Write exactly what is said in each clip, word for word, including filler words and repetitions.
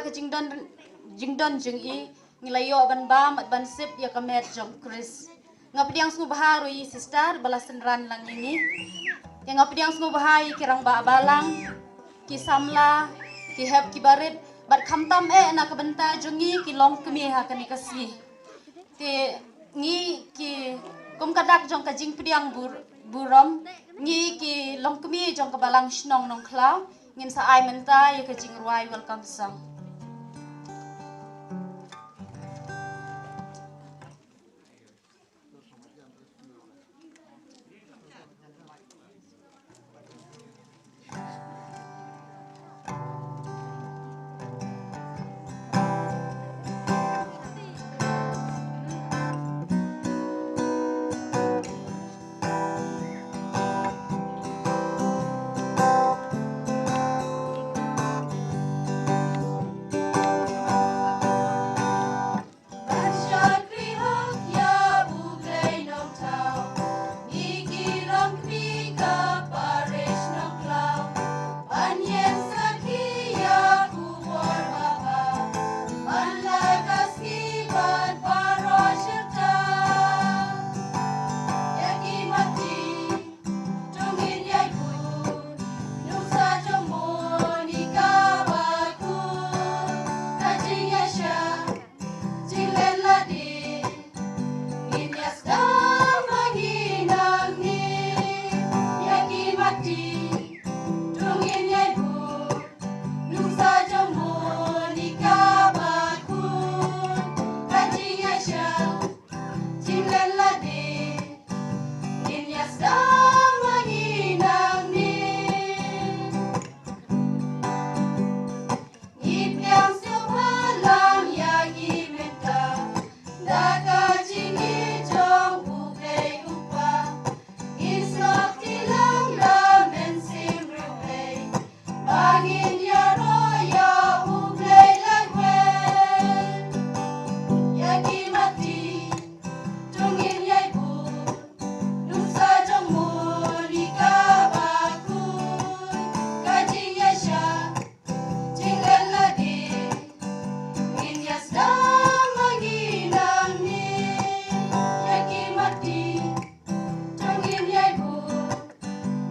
ka jingdon, jingdon jong i, ngi la ïoh ban bam bad ban sip ïa ka met jong Khrist. Nga pdiang sngewbha ruh ïa i sister ba la synran lang ïa ngi. Te nga pdiang sngewbha ïa ki rangbah balang, ki samla, ki hep ki barit, bad khamtam eh na ka bynta jong ngi ki longkmie ha kane ka sngi. Te ngi ki, kum ka dak jong ka jingpdiang bur-, burom, ngi ki longkmie jong ka balang shnong Nongkhlaw, ngin sa ai mynta ïa ka jingrwai welcome song. Ban shakri hok ïa U Blei Nongthaw, ngi ki longkmie ka parish Nongkhlaw. Ban ïeng sakhi ïa u bor babha, ban la ka sngi bad baroh shirta. Ïa ki mati, to ngin ïai bud, nuksa jong Monica Bakhuid, ka jingïaishah, jinglen lade, ngin ïa sdang ma ngi nangne. Ïa ki mati, to ngin ïai bud, nuksa jong Monica Bakhuid, ka jingïaishah, jinglen lade, ngin ïa sdang ma ngi nangne. Ngi pdiang sngewbha lang ïa ngi mynta, da ka jingïeit jong U Blei U Kpa. Ngi sngewkti lang da Mynsiem Riewblei, ba ngin ïaroh ïa U Blei laiwei. Ïa ki mati, to ngin ïai bud, nuksa jong Monica Bakhuid, ka jingïaishah, jinglen lade, ngin ïa sdang ma ngi nangne. Ïa ki mati, to ngin ïai bud,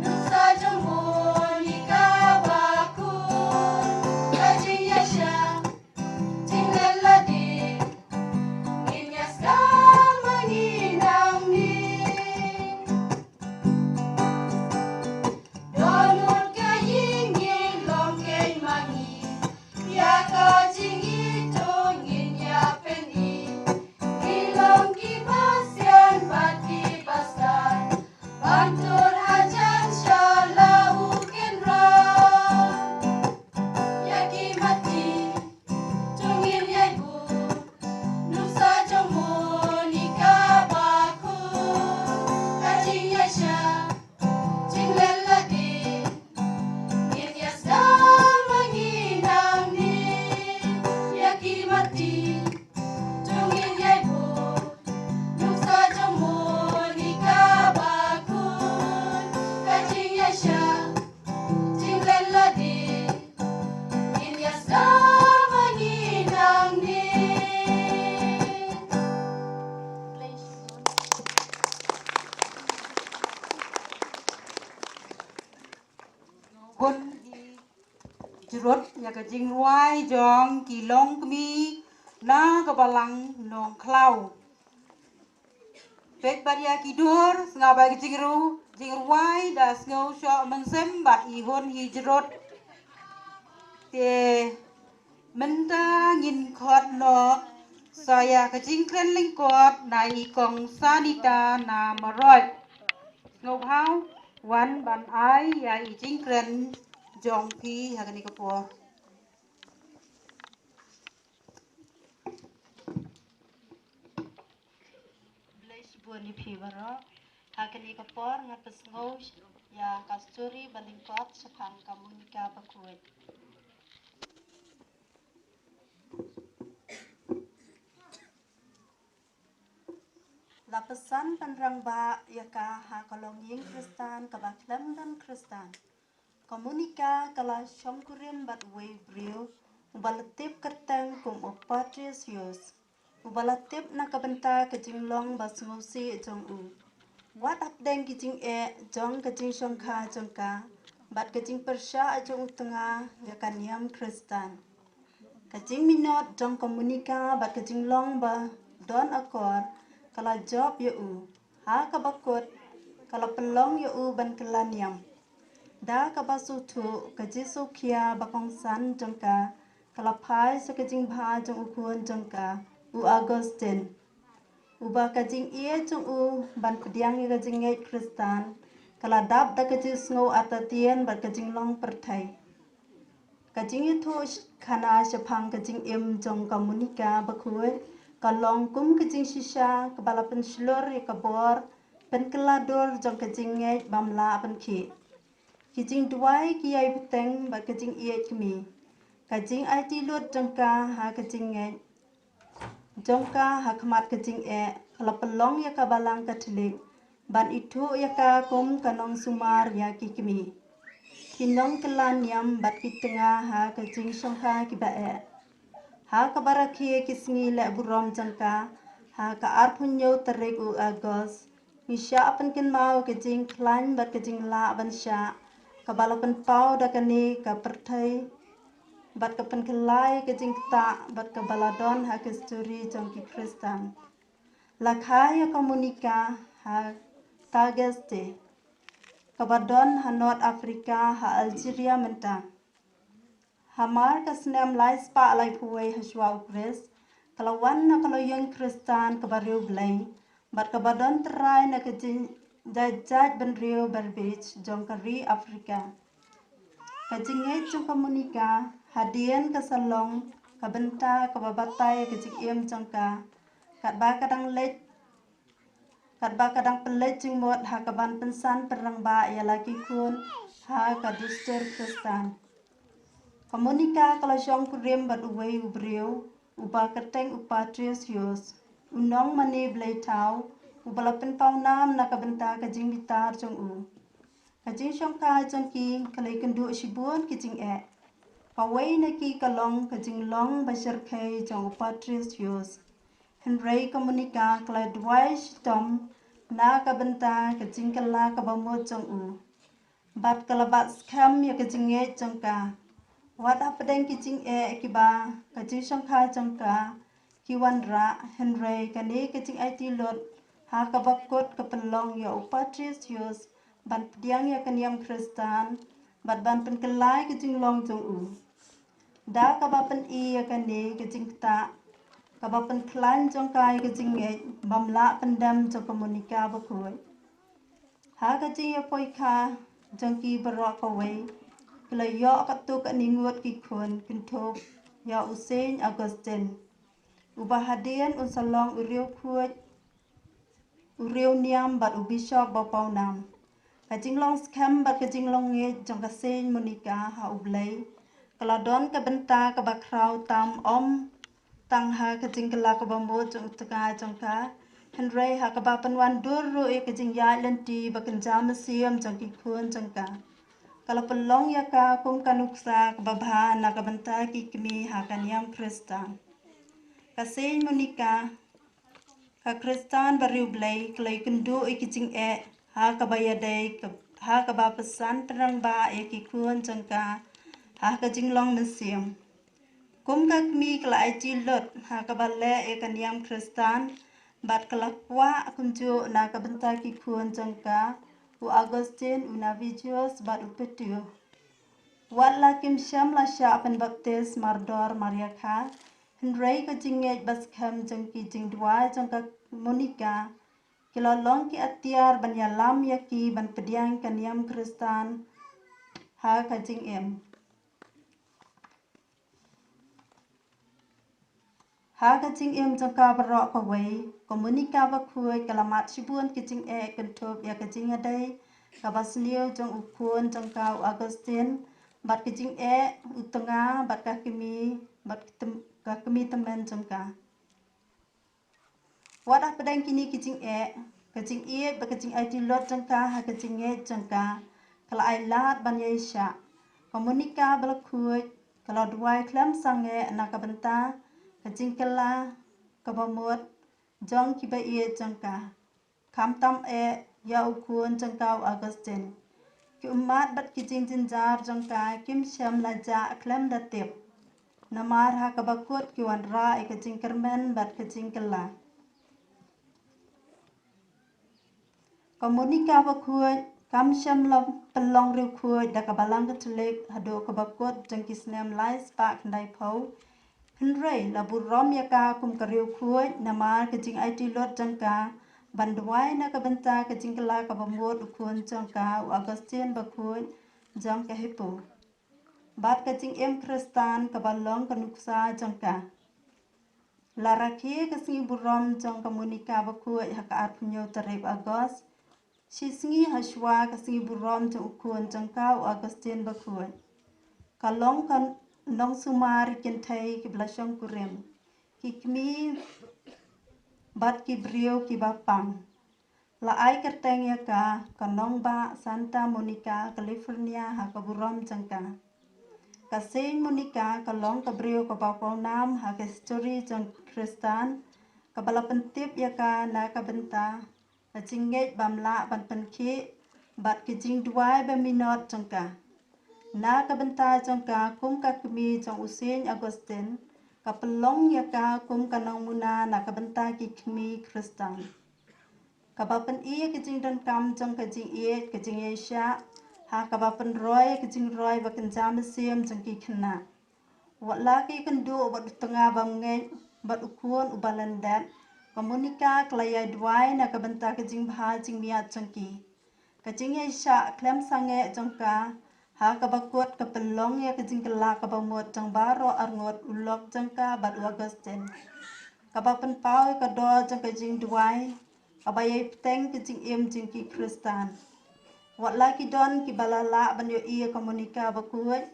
nuksa jong Monica Bakhuid, ka jingïaishah, jinglen lade, ngin ïa sdang ma ngi nangne. Dohnud ka ïing ngin long keiñ ma ngi, ïa ka jingïeit to ngin ïa pyni. Ngi long ki basian bad ki pastor, ban tur hajan sha la u kynrad. Ïa ki mati, to ngin ïai bud, nuksa jong Monica Bakhuid, ka jingïaishah, jinglen lade, ngin ïa sdang ma ngi nangne. Ïa ki mati, to ngin ïai bud, nuksa jong Monica Bakhuid, ka jingïaishah, jinglen lade, ngin ïa sdang ma ngi nangne. Bun hi jrut ïa ka jingrwai jong ki longkmie na ka balang Nongkhlaw. Peit bad ïa ki dur, sngap ïa ki jingru, jingrwai da sngew shoh mynsiem bad i hun hi jrut. Te mynta ngin khot noh sa ïa ka jingkren lyngkot na i Kong Sanita na Marwei. Sngewbha wan ban ai ïa i jingkren jong phi ha kane ka por. Khublei shibun ïa phi baroh. Ha kane ka por nga pynsngew ïa ka story ba lyngkot shaphang ka Monica Bakhuid. La pynsan pynrangbah ïa ka ha ka longïing Khristan kaba khlem don Khristan. Ka Monica ka la shongkurim bad uwei u briew uba la tip kyrteng kum u Patricius, uba la tip na ka bynta ka jinglong ba sngewsih jong u. Wat hapdeng ki jingeh jong ka jingshongkha jong ka bad ka jingpyrshah jong u tnga ïa ka niam Khristan, ka jingminot jong ka Monica bad ka jinglong ba don akor ka la jop ïa u. Ha kaba kut ka la pynlong ïa u ban kylla niam. Da kaba sngewthuh ka jingsngewkhia ba kongsan jong ka, ka la phai sha ka jingbha jong u khun jong ka, u Augustine, uba ka jingïeit jong u ban pdiang ïa ka jingngeit Khristan ka la dap da ka jingsngew artatien bad ka jinglong pyrthei. Ka jingïathuh khana shaphang ka jingim jong ka Monica bakhuid ka long kum ka jingshisha kaba la pynshlur ïa ka bor pynkylla dur jong ka jingngeit bym lah pynkhih. Ki jingduwai ki ïai bteng bad ka jingïeit kmie, ka jingaiti lut jong ka ha ka jingngeit jong ka ha khmat ka jingeh ka la pynlong ïa ka Balang Katholik ban ithuh ïa ka kum ka nongsumar ïa ki kmie, ki nongkylla niam bad ki tnga ha ka jingshongkha kiba eh. Ha kaba rakhe ki sngi leh burom jong ka, ha ka arphew hynñiew tarik u August, ngi shah pynkynmaw ka jingkhlaiñ bad ka jinglah ban shah kaba la pynpaw da kane ka pyrthei bad ka pynkylla ïa ka jingktah bad kaba la don ha ka histori jong ki Khristan. La kha ïa ka Monica ha Tagaste, kaba don ha North Africa, ha Algeria mynta. Hamar ka snem lai spah laiphew wei hashwa u Khrist, ka la wan na ka la ïing Khristan kaba riewblei bad kaba don trai na ka jing-, jait jait bynriew Berbij jong ka ri Africa. Ka jingngeit jong ka Monica hadien ka sa long ka bynta kaba batai ka jingim jong ka, katba ka dang leit, katba ka dang pynleit jingmut ha kaban pynsan pynrangbah ïa la ki khun ha ka dustur Khristan. Ka Monica ka la shongkurim bad uwei u briew uba kyrteng u Patricius, u nongmane blei thaw, uba la pynpaw nam na ka bynta ka jingbitar jong u. Ka jingshongkha jong ki ka la ïakynduh shibun ki jingeh. Kawei na ki ka long ka jinglong ba shyrkhei jong u Patricius. Hynrei ka Monica ka la duwai shitom na ka bynta ka jingkylla kaba mut jong u bad ka la bat skhem ïa ka jingngeit jong ka. Wat hapdeng ki jingeh kiba ka jingshongkha jong ka ki wanrah, hynrei kane ka jingaiti lut ha kaba kut ka pynlong ïa u Patricius ban pdiang ïa ka niam Khristan bad ban pynkylla ïa ka jinglong jong u. Da kaba pyni ïa kane ka jingktah, kaba pynkhlaiñ jong ka ïa ka jingngeit bym lah pyndem jong ka Monica bakhuid. Ha ka jingïapoikha jong ki baroh kawei, ki la ïoh katto katne ngut ki khun kynthup ïa u Saint Augustine, uba hadien un sa long u riewkhuid, u riewniam bad u bishop ba pawnam. Ka jinglong skhem bad ka jinglong ngeit jong ka Saint Monica ha U Blei ka la don ka bynta kaba khraw tam, ym tang ha ka jingkylla kaba mut jong u tnga jong ka, hynrei ha kaba pynwandur ruh ïa ka jingïaid lynti ba kynja mynsiem jong ki khun jong ka. Ka la pynlong ïa ka kum ka nuksa kaba bha na ka bynta ki kmie ha ka niam Khristan. Ka Saint Monica, ka Khristan ba riewblei, ka la ïakynduh ïa ki jingeh ha kaba ïadei ka, ha kaba pynsan pynrangbah ïa ki khun jong ka ha ka jinglong mynsiem. Kum ka kmie ka la aiti lut ha kaba leh ïa ka niam Khristan bad ka la kwah kumjuh na ka bynta ki khun jong ka, u Augustine, u Navigius bad u Petio. Wat la kim shym la shah pynbaptis mardor mariakha, hynrei ka jingngeit ba skhem jong ki jingduwai jong ka Monica ki la long ki atiar ban ïalam ïa ki ban pdiang ka niam Khristan ha ka jingim. Ha ka jingim jong ka baroh kawei, ka Monica bakhuid ka la mad shibun ki jingeh kynthup ïa ka jingïadei kaba sniew jong u khun jong ka u Augustine, bad ka jingeh u tnga bad ka kmie, bad ka kmie tymmen jong ka. Wat hapdeng kine ki jingeh, ka jingïeit bad ka jingaiti lut jong ka ha ka jingngeit jong ka ka la ai lad ban ïaishah. Ka Monica ba la khuid Ka la duwai khlem sangeh na ka bynta ka jingkylla kaba mut jong kiba ïeit jong ka, khamtam eh ïa u khun jong ka u Augustine. Ki ummat bad ki jingjynjar jong ka kim shym la jah khlem da tip, namar ha kaba kut ki wanrah ïa ka jingkyrmen bad ka jingkylla. Ka Monica bakhuid kam shym la pynlong riewkhuid da ka Balang Katholik haduh kaba kut jong ki snem lai spah khyndai phew. Hynrei la burom ïa ka kum ka riewkhuid namar ka jingaiti lut jong ka ban duwai na ka bynta ka jingkylla kaba mut u khun jong ka u Augustine bakhuid jong ka Hippo, bad ka jingim Khristan kaba long ka nuksa jong ka. La rakhe ka sngi burom jong ka Monica bakhuid ha ka arphew hynñiew tarik August, shi sngi ha shuwa ka sngi burom jong u khun jong ka u Augustine bakhuid. Ka long ka nongsumar ïa ki kynthei kiba la shongkurim, ki kmie bad ki briew kiba pang. La ai kyrteng ïa ka ka nongbah Santa Monica California ha ka burom jong ka. Ka Saint Monica ka long ka briew kaba pawnam ha ka histori jong Khristan, kaba la pyntip ïa ka na ka bynta ka jingngeit bym lah ban pynkhih bad ka jingduwai ba minot jong ka. Na ka bynta jong ka kum ka kmie jong u Saint Augustine, ka pynlong ïa ka kum ka nongmuna na ka bynta ki kmie Khristan, kaba pyni ka jingdonkam jong ka jingïeit ka jingïaishah, ha kaba pynroi ka jingroi ba kynja mynsiem jong ki khynnah. Wat la ki kynduh bad u tnga bym ngeit bad u khun uba lyndet, ka Monica ka la ïai duwai na ka bynta ka jingbha jingmiat jong ki. Ka jingïaishah khlem sangeh jong ka ha kaba kut ka pynlong ïa ka jingkylla kaba mut jong baroh arngut u lok jong ka bad u Augustine, kaba pynpaw ïa ka dor jong ka jingduwai kaba ïai bteng ka jingim jong ki Khristan. Wat la ki don kiba la lah ban ïohi ïa ka Monica bakhuid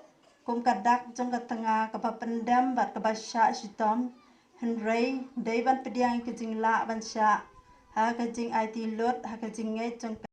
kum ka dak jong ka tnga kaba pyndem bad kaba shah shitom, hynrei dei ban pdiang ïa ka jinglah ban shah ha ka jingaiti lut ha ka jingngeit jong ka.